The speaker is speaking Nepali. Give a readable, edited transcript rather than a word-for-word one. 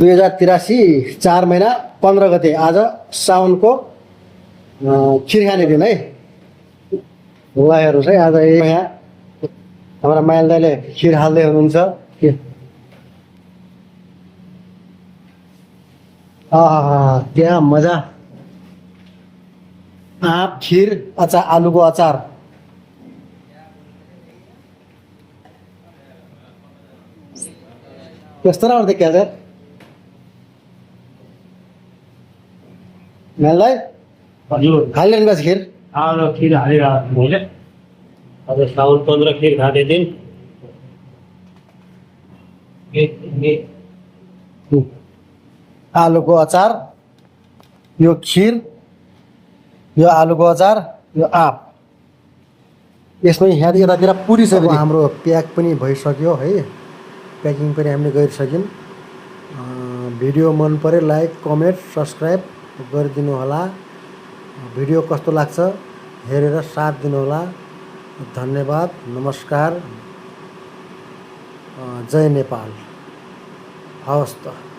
2083 4 महिना 15 गते आज साउनको खिर खाने दिन है। ल हेर्नुहोस् है, आज यहाँ हाम्रा माइल दाइले खिर हाल्दै हुनुहुन्छ। क्या मजा! आँप, खिर, अचार, आलुको अचार। कस्तो राम्रो देखिया सर मेललाई हजुर हालिरहनु भएको छ खिर। आज खिर हालेर मैले आज साउन 15 खिर खाँदै दिन आलुको अचार, यो खिर, यो आलुको अचार, यो आँप। यसमै यहाँ यतातिर पुरिसक्यो। हाम्रो प्याक पनि भइसक्यो है, प्याकिङ पनि हामीले गरिसक्यौँ। भिडियो मन परे लाइक कमेन्ट सब्सक्राइब गरिदिनु होला। भिडियो कस्तो लाग्छ हेरेर साथ दिनु होला। धन्यवाद, नमस्कार, जय नेपाल। हवस् त।